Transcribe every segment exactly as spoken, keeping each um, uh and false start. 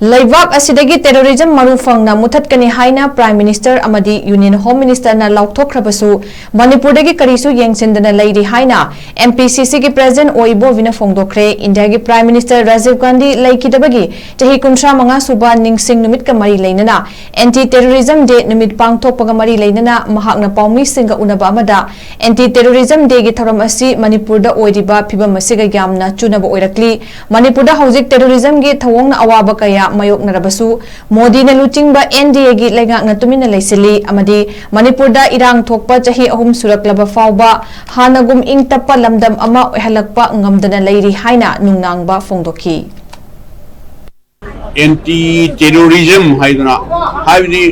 ꯂꯩꯕꯥꯛ ꯑꯁꯤꯗꯒꯤ terrorism ꯃꯔꯨ ꯐꯪꯅ ꯃꯨꯊꯠꯀꯅꯤ ꯍꯥꯏꯅ Prime Minister ꯑꯃꯗꯤ Union Home Minister ꯅ ꯂꯥꯎꯊꯣꯛꯈ꯭ꯔꯕꯁꯨ, ꯃꯅꯤꯄꯨꯔꯗꯒꯤ ꯀꯔꯤꯁꯨ ꯌꯦꯡꯁꯤꯟꯗꯅ ꯂꯩꯔꯤ ꯍꯥꯏꯅ M P C C ꯒꯤ President ꯑꯣ ꯏꯕꯣꯕꯤꯅ ꯐꯣꯡꯗꯣꯛꯈ꯭ꯔꯦ꯫ ꯏꯟꯗꯤꯌꯥꯒꯤ Prime Minister ꯔꯥꯖꯤꯕ ꯒꯥꯟꯙꯤ ꯂꯩꯈꯤꯗꯕꯒꯤ ꯆꯍꯤ ꯀꯨꯟꯊ꯭ꯔꯥ ꯃꯉꯥ ꯁꯨꯕ ꯅꯤꯡꯁꯤꯡ ꯅꯨꯃꯤꯠꯀ ꯃꯔꯤ ꯂꯩꯅꯅ, Anti Terrorism Day ꯅꯨꯃꯤꯠ ꯄꯥꯡꯊꯣꯛꯄꯒ ꯃꯔꯤ ꯂꯩꯅꯅ ꯃꯍꯥꯛꯅ ꯄꯥꯎꯃꯤꯁꯤꯡꯒ ꯎꯅꯕ ꯑꯃꯗ, Anti Terrorism Day ꯒꯤ ꯊꯧꯔꯝ ꯑꯁꯤ ꯃꯅꯤꯄꯨꯔꯗ ꯑꯣꯏꯔꯤꯕ ꯐꯤꯕꯝ ꯑꯁꯤꯒ ꯌꯥꯝꯅ ꯆꯨꯅꯕ ꯑꯣꯏꯔꯛꯂꯤ꯫ ꯃꯅꯤꯄꯨꯔꯗ ꯍꯧꯖꯤꯛ terrorism ꯒꯤ ꯊꯧꯑꯣꯡꯅ ꯑꯋꯥꯕ ꯀꯌꯥ ꯃꯥꯌꯣꯛꯅꯔꯕꯁꯨ, ꯃꯣꯗꯤꯅ ꯂꯨꯆꯤꯡꯕ N D A ꯒꯤ ꯂꯩꯉꯥꯛꯅ ꯇꯨꯃꯤꯟꯅ ꯂꯩꯁꯤꯜꯂꯤ ꯑꯃꯗꯤ ꯃꯅꯤꯄꯨꯔꯗ ꯏꯔꯥꯡ ꯊꯣꯛꯄ ꯆꯍꯤ ꯑꯍꯨꯝ ꯁꯨꯔꯛꯂꯕ ꯐꯥꯎꯕ ꯍꯥꯟꯅꯒꯨꯝ ꯏꯪ ꯇꯞꯄ ꯂꯝꯗꯝ ꯑꯃ ꯑꯣꯏꯍꯜꯂꯛꯄ ꯉꯝꯗꯅ ꯂꯩꯔꯤ ꯍꯥꯏꯅ ꯅꯨꯡꯅꯥꯡꯕ ꯐꯣꯡꯗꯣꯛꯈꯤ꯫ Anti Terrorism ꯍꯥꯏꯗꯅ, ꯍꯥꯏꯕꯗꯤ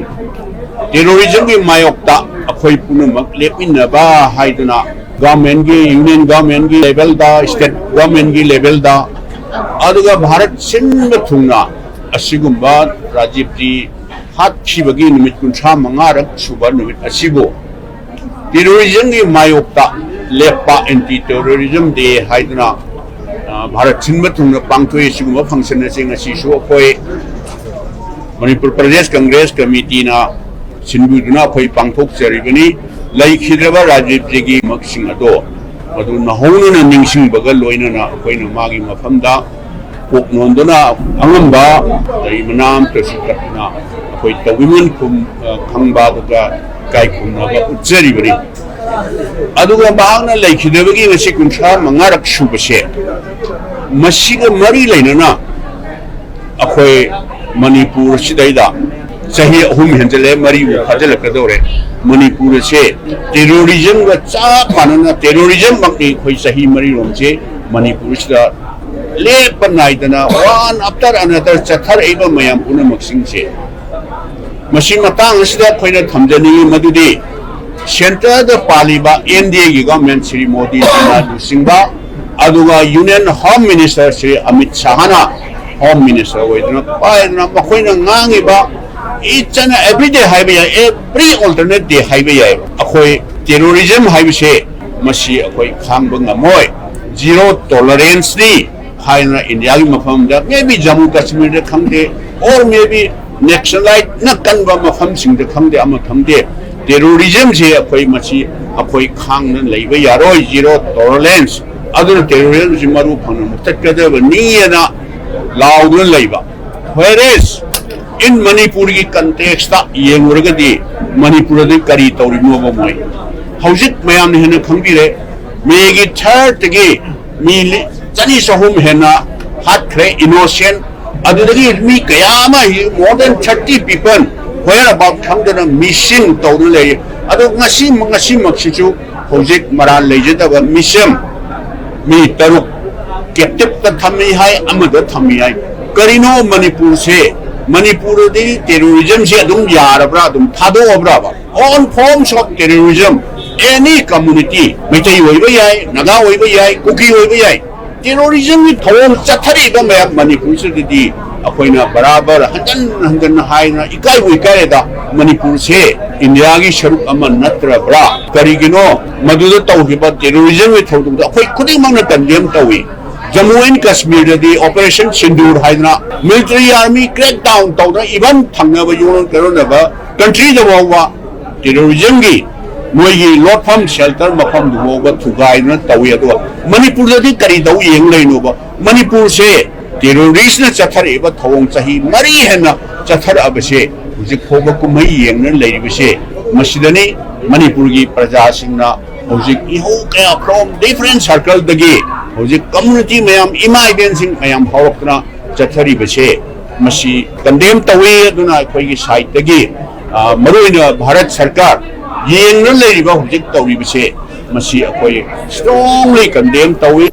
terrorism ꯒꯤ ꯃꯥꯌꯣꯛꯇ ꯑꯩꯈꯣꯏ ꯄꯨꯝꯅꯃꯛ ꯂꯦꯞꯃꯤꯟꯅꯕ ꯍꯥꯏꯗꯨꯅ, government ꯀꯤ, union government ꯀꯤ level ꯗ, state government ꯀꯤ level ꯗ, ꯑꯗꯨꯒ ꯚꯥꯔꯠ ꯁꯤꯟꯕ ꯊꯨꯡꯅ ꯑꯁꯤꯒꯨꯝꯕ ꯔꯥꯖꯤꯕꯖꯤ ꯍꯥꯠꯈꯤꯕꯒꯤ ꯅꯨꯃꯤꯠ ꯀꯨꯟꯊ꯭ꯔꯥ ꯃꯉꯥꯔꯛ ꯁꯨꯕ ꯅꯨꯃꯤꯠ ꯑꯁꯤꯕꯨ terrorism ꯒꯤ ꯃꯥꯌꯣꯛꯇ ꯂꯦꯞꯄ, Anti Terrorism Day ꯍꯥꯏꯗꯨꯅ, ꯑ, ꯚꯥꯔꯠ ꯁꯤꯟꯕ ꯊꯨꯡꯅ ꯄꯥꯡꯊꯣꯛꯏ꯫ ꯁꯤꯒꯨꯝꯕ function ꯑꯁꯤ ꯉꯁꯤꯁꯨ ꯑꯩꯈꯣꯏ ꯃꯅꯤꯄꯨꯔ ꯄ꯭ꯔꯗꯦꯁ ꯀꯪꯒ꯭ꯔꯦꯁ ꯀꯃꯤꯇꯤꯅ ꯁꯤꯟꯕꯤꯗꯨꯅ ꯑꯩꯈꯣꯏ ꯄꯥꯡꯊꯣꯛꯆꯔꯤꯕꯅꯤ꯫ ꯂꯩꯈꯤꯗ꯭ꯔꯕ ꯔꯥꯖꯤꯕꯖꯤꯒꯤ ꯃꯛꯁꯤꯡ ꯑꯗꯣ ꯃꯗꯨ ꯅꯧꯍꯧꯅꯅ ꯅꯤꯡꯁꯤꯡꯕꯒ ꯂꯣꯏꯅꯅ ꯑꯩꯈꯣꯏꯅ ꯃꯥꯒꯤ ꯃꯐꯝꯗ ꯀꯣꯛ ꯅꯣꯟꯗꯨꯅ ꯑꯉꯝꯕ, ꯀꯔꯤ ꯃꯅꯥ ꯑꯃꯇꯁꯨ ꯀꯠꯇꯨꯅ ꯑꯩꯈꯣꯏ ꯇꯧꯕꯤꯃꯟ ꯈꯨꯝ-, ꯑ, ꯈꯪꯕ ꯑꯗꯨꯒ ꯏꯀꯥꯏ ꯈꯨꯝꯅꯕ ꯎꯠꯆꯔꯤꯕꯅꯤ꯫ ꯑꯗꯨꯒ ꯃꯍꯥꯛꯅ ꯂꯩꯈꯤꯗꯕꯒꯤ ꯉꯁꯤ ꯀꯨꯟꯊ꯭ꯔꯥ ꯃꯉꯥꯔꯛ ꯁꯨꯕꯁꯦ, ꯃꯁꯤꯒ ꯃꯔꯤ ꯂꯩꯅꯅ ꯑꯩꯈꯣꯏ ꯃꯅꯤꯄꯨꯔ ꯁꯤꯗꯩꯗ ꯆꯍꯤ ꯑꯍꯨꯝ ꯍꯦꯟꯖꯜꯂꯦ, ꯃꯔꯤꯃꯨꯛ ꯐꯥꯖꯤꯜꯂꯛꯀꯗꯧꯔꯦ꯫ ꯃꯅꯤꯄꯨꯔ ꯑꯁꯦ terrorism ꯒ ꯆꯞ ꯃꯥꯟꯅꯅ terrorism ꯃꯛꯅꯤ꯫ ꯑꯩꯈꯣꯏ ꯆꯍꯤ ꯃꯔꯤꯔꯣꯝꯁꯦ ꯃꯅꯤꯄꯨꯔꯁꯤꯗ ꯂꯦꯞꯄ ꯅꯥꯏꯗꯅ one after another ꯆꯠꯊꯔꯛꯏꯕ ꯃꯌꯥꯝ ꯄꯨꯝꯅꯃꯛꯁꯤꯡꯁꯦ꯫ ꯃꯁꯤ ꯃꯇꯥꯡ ꯑꯁꯤꯗ ꯑꯩꯈꯣꯏꯅ ꯊꯝꯖꯅꯤꯡꯉꯤ ꯃꯗꯨꯗꯤ centre ꯗ ꯄꯥꯜꯂꯤꯕ N D A ꯒꯤ government, ꯁ꯭ꯔꯤ ꯃꯣꯗꯤꯖꯤꯅ ꯂꯨꯆꯤꯡꯕ, ꯑꯗꯨꯒ Union Home Minister Shri Amit ꯁꯥꯍꯅ Home Minister ꯑꯣꯏꯗꯨꯅ ꯄꯥꯏꯗꯨꯅ ꯃꯈꯣꯏꯅ ꯉꯥꯡꯉꯤꯕ each and every day ꯍꯥꯏꯕ ꯌꯥꯏ, every alternate day ꯍꯥꯏꯕ ꯌꯥꯏ, ꯑꯩꯈꯣꯏ terrorism ꯍꯥꯏꯕꯁꯦ ꯃꯁꯤ ꯑꯩꯈꯣꯏ ꯈꯥꯡꯕ ꯉꯝꯃꯣꯏ꯫ Zero tolerance ꯅꯤ꯫ ꯍꯥꯏꯅ ꯏꯟꯗꯤꯌꯥꯒꯤ ꯃꯐꯝꯗ, maybe ꯖꯝꯃꯨ ꯀꯥꯁꯃꯤꯔꯗ ꯈꯪꯗꯦ, or maybe ꯅꯦꯛꯁꯂꯥꯏꯠꯅ ꯀꯟꯕ ꯃꯐꯝꯁꯤꯡꯗ ꯈꯪꯗꯦ, ꯑꯃ ꯈꯪꯗꯦ, ꯇꯦꯔꯣꯔꯤꯖꯝꯁꯦ ꯑꯩꯈꯣꯏ ꯃꯁꯤ ꯑꯩꯈꯣꯏ ꯈꯥꯡꯅ ꯂꯩꯕ ꯌꯥꯔꯣꯏ, zero tolerance꯫ ꯑꯗꯨꯅ ꯇꯦꯔꯣꯔꯤꯖꯝꯁꯤ ꯃꯔꯨ ꯐꯪꯅ ꯃꯨꯊꯠꯀꯗꯕꯅꯤꯅ ꯂꯥꯎꯗꯨꯅ ꯂꯩꯕ꯫ Whereas in ꯃꯅꯤꯄꯨꯔꯒꯤ context ꯌꯦꯡꯂꯨꯔꯒꯗꯤ ꯃꯅꯤꯄꯨꯔꯗꯤ ꯀꯔꯤ ꯇꯧꯔꯤꯅꯣꯕ ꯃꯣꯏ? ꯍꯧꯖꯤꯛ ꯃꯌꯥꯝꯅ ꯍꯦꯟꯅ ꯈꯪꯕꯤꯔꯦ, ꯃꯦꯒꯤ ꯊꯥꯔꯠꯇꯒꯤ ꯃꯤ ꯂꯤ-, ꯆꯅꯤ ꯆꯍꯨꯝ ꯍꯦꯟꯅ ꯍꯥꯠꯈ꯭ꯔꯦ, innocent꯫ ꯑꯗꯨꯗꯒꯤ ꯃꯤ ꯀꯌꯥ ꯑꯃ, more than thirty people whereabout ꯈꯪꯗꯅ missing ꯇꯧꯗꯨꯅ ꯂꯩ꯫ ꯑꯗꯣ ꯉꯁꯤ, ꯉꯁꯤꯃꯛꯁꯤꯁꯨ ꯍꯧꯖꯤꯛ ꯃꯔꯥꯜ ꯂꯩꯖꯗꯕ ꯃꯤꯁꯦꯝ ꯃꯤ ꯇꯔꯨꯛ captiveꯇ ꯊꯝꯃꯤ ꯍꯥꯏ, ꯑꯃꯗ ꯊꯝꯃꯤ ꯍꯥꯏ꯫ ꯀꯔꯤꯅꯣ ꯃꯅꯤꯄꯨꯔꯁꯦ? ꯃꯅꯤꯄꯨꯔꯗꯗꯤ terrorismꯁꯦ ꯑꯗꯨꯝ ꯌꯥꯔꯕ꯭ꯔꯥ, ꯑꯗꯨꯝ ꯊꯥꯗꯣꯛꯑꯕ꯭ꯔꯥꯕ? All forms of terrorism, any community, Meitei ꯑꯣꯏꯕ ꯌꯥꯏ, ꯅꯥꯒꯥ ꯑꯣꯏꯕ ꯌꯥꯏ, ꯀꯨꯀꯤ ꯑꯣꯏꯕ ꯌꯥꯏ, terrorismꯒꯤ ꯊꯧꯑꯣꯡ ꯆꯠꯊꯔꯤꯕ ꯃꯌꯥꯝ ꯃꯅꯤꯄꯨꯔꯁꯤꯗꯗꯤ ꯑꯩꯈꯣꯏꯅ ꯕꯔꯥꯕꯔ ꯍꯟꯖꯟ ꯍꯟꯖꯟꯅ ꯍꯥꯏꯅ ꯏꯀꯥꯏꯕꯨ ꯏꯀꯥꯏꯔꯦꯗ꯫ ꯃꯅꯤꯄꯨꯔꯁꯦ ꯏꯟꯗꯤꯌꯥꯒꯤ ꯁꯔꯨꯛ ꯑꯃ ꯅꯠꯇ꯭ꯔꯕ꯭ꯔꯥ? ꯀꯔꯤꯒꯤꯅꯣ ꯃꯗꯨꯗ ꯇꯧꯈꯤꯕ terrorismꯒꯤ ꯊꯧꯗꯣꯛꯇꯣ ꯑꯩꯈꯣꯏ ꯈꯨꯗꯤꯡꯃꯛꯅ condemn ꯇꯧꯏ꯫ ꯖꯝꯃꯨ ꯑꯦꯟ ꯀꯥꯁꯃꯤꯔꯗꯗꯤ Operation Sindoor ꯍꯥꯏꯗꯅ military army crackdown ꯇꯧꯗꯅ even ꯊꯪꯅꯕ ꯌꯨꯔꯣꯞ ꯀꯩꯔꯣꯟꯅꯕ countryꯗ ꯐꯥꯎꯕ terrorismꯒꯤ ꯃꯣꯏꯒꯤ ꯂꯣꯠꯐꯝ shelter ꯃꯐꯝꯗꯨ ꯐꯥꯎꯕ ꯊꯨꯒꯥꯏꯗꯨꯅ ꯇꯧꯏ꯫ ꯑꯗꯨꯒ ꯃꯅꯤꯄꯨꯔꯗꯗꯤ ꯀꯔꯤ ꯇꯧ ꯌꯦꯡ ꯂꯩꯅꯣꯕ? ꯃꯅꯤꯄꯨꯔꯁꯦ terroristꯅ ꯆꯠꯊꯔꯛꯏꯕ ꯊꯧꯑꯣꯡ ꯆꯍꯤ ꯃꯔꯤ ꯍꯦꯟꯅ ꯆꯠꯊꯔꯛꯑꯕꯁꯦ ꯍꯧꯖꯤꯛ ꯐꯥꯎꯕ ꯀꯨꯝꯍꯩ ꯌꯦꯡꯗꯨꯅ ꯂꯩꯔꯤꯕꯁꯦ ꯃꯁꯤꯗꯅꯤ꯫ ꯃꯅꯤꯄꯨꯔꯒꯤ ꯄ꯭ꯔꯖꯥꯁꯤꯡꯅ ꯍꯧꯖꯤꯛ ꯏꯍꯧ ꯀꯌꯥ from different circleꯗꯒꯤ ꯍꯧꯖꯤꯛ community ꯃꯌꯥꯝ, ꯏꯃꯥ ꯏꯕꯦꯟꯁꯤꯡ ꯃꯌꯥꯝ ꯍꯧꯔꯛꯇꯅ ꯆꯠꯊꯔꯤꯕꯁꯦ ꯃꯁꯤ condemn ꯇꯧꯏ꯫ ꯑꯗꯨꯅ ꯑꯩꯈꯣꯏꯒꯤ sideꯇꯒꯤ, ꯑ, ꯃꯔꯨꯑꯣꯏꯅ ꯚꯥꯔꯠ ꯁꯔꯀꯥꯔ ꯌꯦꯡꯅ ꯂꯩꯔꯤꯕ ꯍꯧꯖꯤꯛ ꯇꯧꯔꯤꯕꯁꯦ ꯃꯁꯤ ꯑꯩꯈꯣꯏ strongly condemn ꯇꯧꯏ꯫